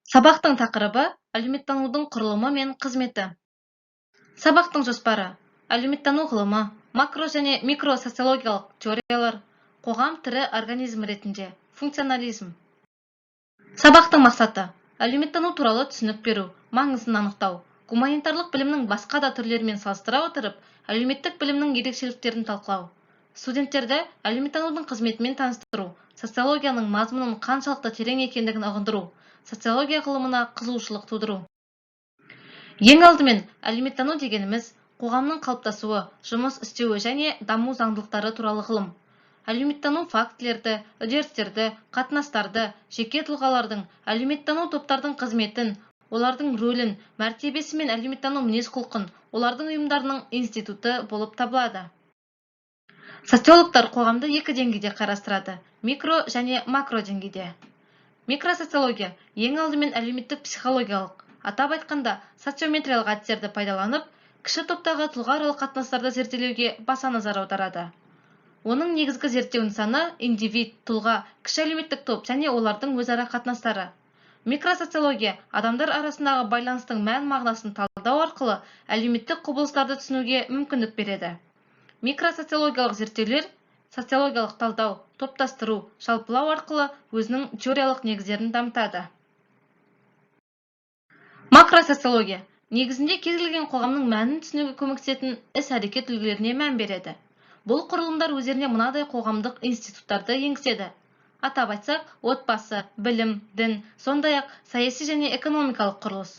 Сабақтың тақырыбы: әлеуметтанудың құрылымы мен қызметі. Сабақтың жоспары: әлеуметтану ғылымы, макро және микросоциологиялық теориялар, қоғам тірі организм ретінде, функционализм. Сабақтың мақсаты: әлеуметтану туралы түсінік беру, маңызын анықтау, гуманитарлық білімнің басқа да түрлерімен салыстыра отырып, әлеуметтік білімнің ерекшеліктерін талқылау, студенттерді әлеуметтанудың қызметімен таныстыру, социологияның мазмұнын қаншалықты терең екендігін ұғындыру, социология ғылымына қызығушылық тудыру. Ең алдымен, әлеуметтану дегеніміз қоғамның қалыптасуы, жұмыс істеуі және даму заңдылықтары туралы ғылым. Әлеуметтану фактілерді, үдерістерді, қатынастарды, жеке тұлғалардың, әлеуметтану топтардың қызметін, олардың рөлін, мәртебесі мен әлеуметтану мінез-құлқын, олардың ұйымдарының институты болып табылады. Социологтар қоғамды екі деңгейде қарастырады: микро және макро деңгейде. Микросоциология ең алдымен әлеуметтік психологиялық, атап айтқанда, социометриялық әдістерді пайдаланып, кіші топтағы тұлғааралық қатынастарды зерделеуге баса назар аударады. Оның негізгі зерттеу нысаны индивид, тұлға, кіші әлеуметтік топ және олардың өзара қатынастары. Микросоциология адамдар арасындағы байланыстың мән-мағынасын талдау арқылы әлеуметтік құбылыстарды түсінуге мүмкіндік береді. Микросоциологиялық зерттеулер социологиялық талдау, топтастыру, жалпылау арқылы өзінің теориялық негіздерін дамытады. Макросоциология негізінде кез келген қоғамның мәнін түсінуге көмектесетін іс-әрекет үлгілеріне мән береді. Бұл құрылымдар өздеріне мынадай қоғамдық институттарды енгізеді. Атап айтсақ, отбасы, білім, дін, сондай-ақ саяси және экономикалық құрылыс.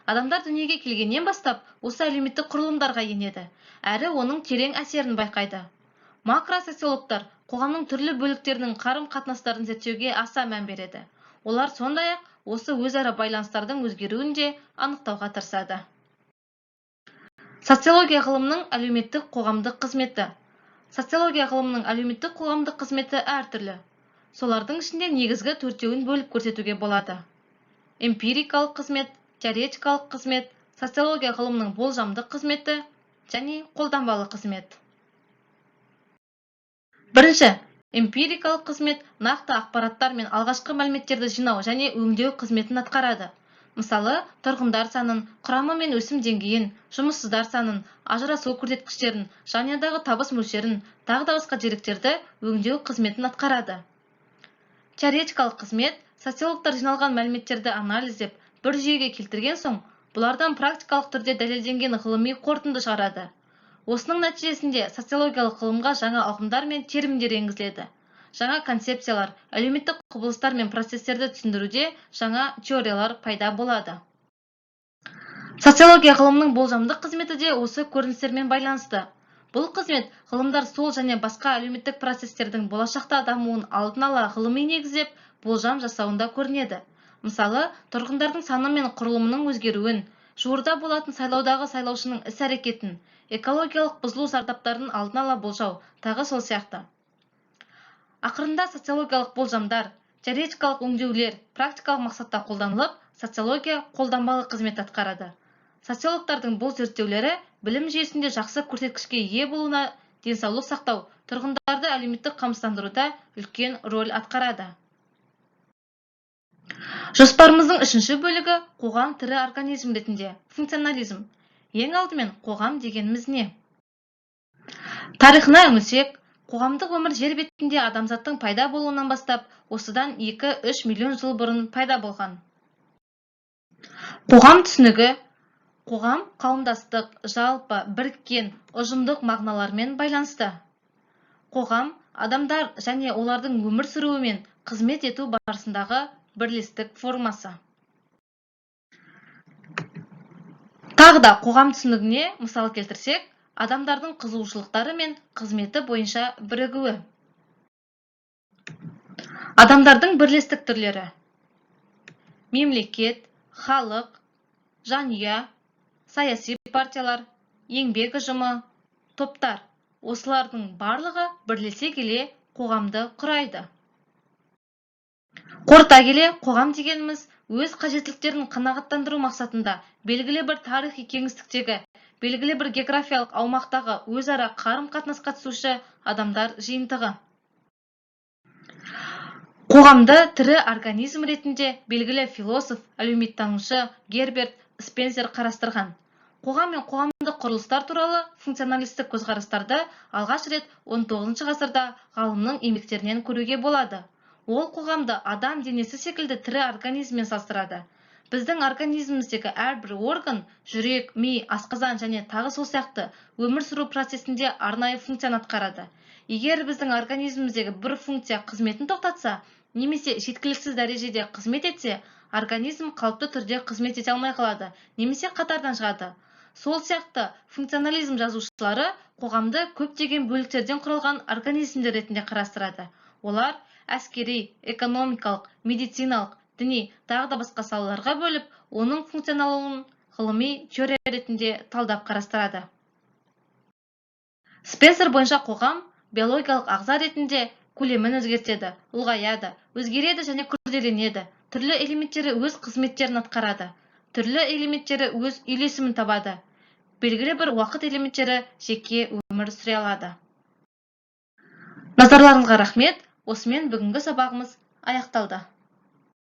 Адамдар дүниеге келгеннен бастап осы әлеуметтік құрылымдарға енеді, әрі оның терең әсерін байқайды. Макросоциологтар қоғамның түрлі бөліктерінің қарым-қатынастарын зерттеуге аса мән береді. Олар сондай-ақ осы өзара байланыстардың өзгеруін де анықтауға тырысады. Социология ғылымының әлеуметтік қоғамдық қызметі. Социология ғылымының әлеуметтік қоғамдық қызметі әртүрлі. Солардың ішінде негізгі төртеуін бөліп көрсетуге болады: эмпирикалық қызмет, теоретикалық қызмет, социология ғылымының болжамдық қызметі және қолданбалы қызмет. Бірінші, эмпирикалық қызмет нақты ақпараттар мен алғашқы мәліметтерді жинау және өңдеу қызметін атқарады. Мысалы, тұрғындар санын, құрамы мен өсім деңгейін, жұмыссыздар санын, ажырасу көрсеткіштерін, жанұядағы табыс мөлшерін, тағы да басқа деректерді өңдеу қызметін атқарады. Теоретикалық қызмет: социологтар жиналған мәліметтерді анализдеп, бір жүйеге келтірген соң, бұлардан практикалық түрде дәлелденген ғылыми қорытынды шығарады. Осының нәтижесінде социологиялық ғылымға жаңа ұғымдар мен терминдер енгізіледі. Жаңа концепциялар, әлеуметтік құбылыстар мен процестерді түсіндіруде жаңа теориялар пайда болады. Социология ғылымының болжамдық қызметі де осы көріністермен байланысты. Бұл қызмет ғылымдар сол және басқа әлеуметтік процестердің болашақта дамуын алдын ала ғылыми негіздеп, болжам жасауында көрінеді. Мысалы, тұрғындардың саны мен құрылымының өзгеруін, жуырда болатын сайлаудағы сайлаушының іс-әрекетін, экологиялық бұзылу зардаптарын алдын ала болжау, тағы сол сияқты. Ақырында социологиялық болжамдар, теоретикалық өңдеулер практикалық мақсатта қолданылып, социология қолданбалы қызмет атқарады. Социологтардың бұл зерттеулері білім жүйесінде жақсы көрсеткішке ие болуына, денсаулық сақтау, тұрғындарды әлеуметтік қамсыздандыруда үлкен роль атқарады. Жоспарымыздың үшінші бөлігі: қоғам тірі организм ретінде, функционализм. Ең алдымен, қоғам дегеніміз не? Тарихына үңілсек, қоғамдық өмір жер бетінде адамзаттың пайда болуынан бастап, осыдан 2-3 миллион жыл бұрын пайда болған. Қоғам түсінігі: қоғам қауымдастық, жалпы, біріккен, ұжымдық мағыналармен байланысты. Қоғам адамдар және олардың өмір сүруі мен қызмет ету барысындағы бірлестік формасы. Тағы да қоғам түсінігіне мысал келтірсек, адамдардың қызығушылықтары мен қызметі бойынша бірігуі. Адамдардың бірлестік түрлері: мемлекет, халық, жанұя, саяси партиялар, еңбек ұжымы, топтар. Осылардың барлығы бірлесе келе қоғамды құрайды. Қорыта келе, қоғам дегеніміз өз қажеттіліктерін қанағаттандыру мақсатында белгілі бір тарихи кеңістіктегі, белгілі бір географиялық аумақтағы өзара қарым-қатынасқа түсуші адамдар жиынтығы. Қоғамды тірі организм ретінде белгілі философ, әлеуметтанушы Герберт Спенсер қарастырған. Қоғам мен қоғамдық құрылыстар туралы функционалистік көзқарастарды алғаш рет XIX ғасырда ғалымның еңбектерінен көруге болады. Ол қоғамды адам денесі секілді тірі организммен салыстырады. Біздің организміміздегі әрбір орган – жүрек, ми, асқазан және тағы сол сияқты – өмір сүру процесінде арнайы функцияны атқарады. Егер біздің организміміздегі бір функция қызметін тоқтатса немесе жеткіліксіз дәрежеде қызмет етсе, организм қалыпты түрде қызмет ете алмай қалады немесе қатардан шығады. Сол сияқты функционализм жазушылары қоғамды көптеген бөліктерден құралған организмдер ретінде қарастырады. Олар әскери, экономикалық, медициналық, діни, тағы да басқа салаларға бөліп, оның функционалуын ғылыми теория ретінде талдап қарастырады. Спенсер бойынша, қоғам биологиялық ағза ретінде көлемін өзгертеді, ұлғаяды, өзгереді және күрделенеді, түрлі элементтері өз қызметтерін атқарады, түрлі элементтері өз үйлесімін табады, белгілі бір уақыт элементтері жеке өмір сүре алады. Назарларыңызға рахмет! Осымен бүгінгі сабағымыз аяқталды.